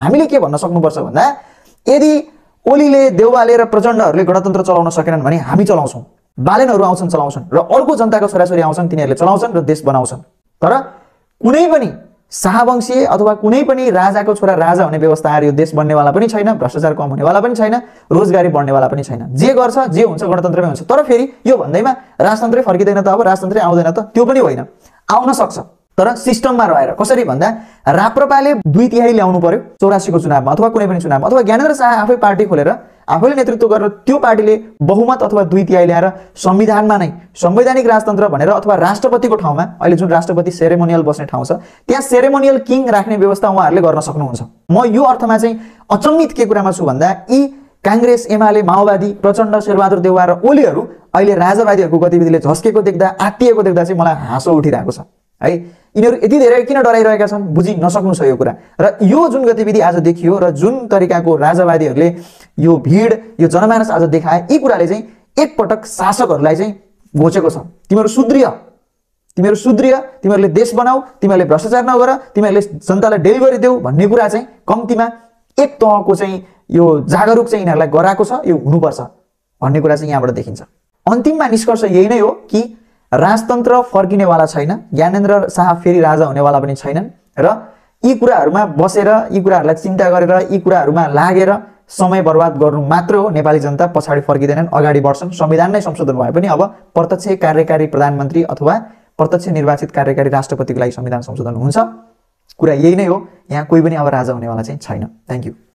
हामीले के भन्न सक्नुपर्छ भन्दा यदि ओलीले देउवाले र प्रचण्डहरूले गणतन्त्र चलाउन सकेनन् भने हामी चलाउँछौँ, बालेनहरू आउँछन् चलाउँछन् र अर्को जनताको छोराछोरी आउँछन् तिनीहरूले चलाउँछन् र देश बनाउँछन्। तर कुनै पनि शाहवंशीय अथवा कुनै पनि राजाको छोरा राजा हुने व्यवस्था आएर यो देश बन्नेवाला पनि छैन, भ्रष्टाचार कम हुनेवाला पनि छैन, रोजगारी बढ्नेवाला पनि छैन। जे गर्छ जे हुन्छ गणतन्त्रमै हुन्छ। तर फेरि यो भन्दैमा राजतन्त्रै फर्किँदैन त, अब राजतन्त्रै आउँदैन त, त्यो पनि होइन, आउन सक्छ तर सिस्टममा रहेर। कसरी भन्दा राप्रपाले 2/3 ल्याउनु पर्यो 84 को चुनावमा अथवा कुनै पनि चुनावमा, अथवा ज्ञानेन्द्र शाह आफै पार्टी खोलेर आफैले नेतृत्व गरेर त्यो पार्टीले बहुमत अथवा 2/3 ल्याएर संविधानमा नै संवैधानिक राजतन्त्र भनेर अथवा राष्ट्रपतिको ठाउँमा अहिले जुन राष्ट्रपति सेरेमोनियल बस्ने ठाउँ छ त्यहाँ सेरेमोनियल किङ राख्ने व्यवस्था उहाँहरूले गर्न सक्नुहुन्छ। म यो अर्थमा चाहिँ अचम्मित के कुरामा छु भन्दा यी कांग्रेस, एमाले, माओवादी, प्रचण्ड, शेरबहादुर देउवा र ओलीहरू अहिले राजावादीहरूको गतिविधिले झस्केको देख्दा, आत्तिएको देख्दा चाहिँ मलाई हाँसो उठिरहेको छ है। यिनीहरू यति धेरै किन डराइरहेका छन् बुझि नसक्नु छ यो कुरा। र यो जुन गतिविधि आज देखियो र जुन तरिकाको राजावादीहरूले यो भिड, यो जनमानस आज देखाए, यी कुराले चाहिँ एकपटक शासकहरूलाई चाहिँ घोचेको छ। तिमीहरू सुध्रिय, तिमीहरूले देश बनाऊ, तिमीहरूले भ्रष्टाचार नगर, तिमीहरूले जनतालाई डेलिभरी देऊ भन्ने कुरा चाहिँ कम्तीमा एक तहको चाहिँ यो जागरुक चाहिँ यिनीहरूलाई गराएको छ, यो हुनुपर्छ भन्ने कुरा चाहिँ यहाँबाट देखिन्छ। अन्तिममा निष्कर्ष यही नै हो कि राजतन्त्र फर्किनेवाला छैन, ज्ञानेन्द्र शाह फेरि राजा हुनेवाला पनि छैनन् र यी कुराहरूमा बसेर, यी कुराहरूलाई चिन्ता गरेर, यी कुराहरूमा लागेर समय बर्बाद गर्नु मात्र हो। नेपाली जनता पछाडि फर्किँदैनन्, अगाडि बढ्छन्। संविधान नै संशोधन भए पनि अब प्रत्यक्ष कार्यकारी प्रधानमन्त्री अथवा प्रत्यक्ष निर्वाचित कार्यकारी राष्ट्रपतिको लागि संविधान संशोधन हुन्छ। कुरा यही नै हो। यहाँ कोही पनि अब राजा हुनेवाला चाहिँ छैन। Thank you.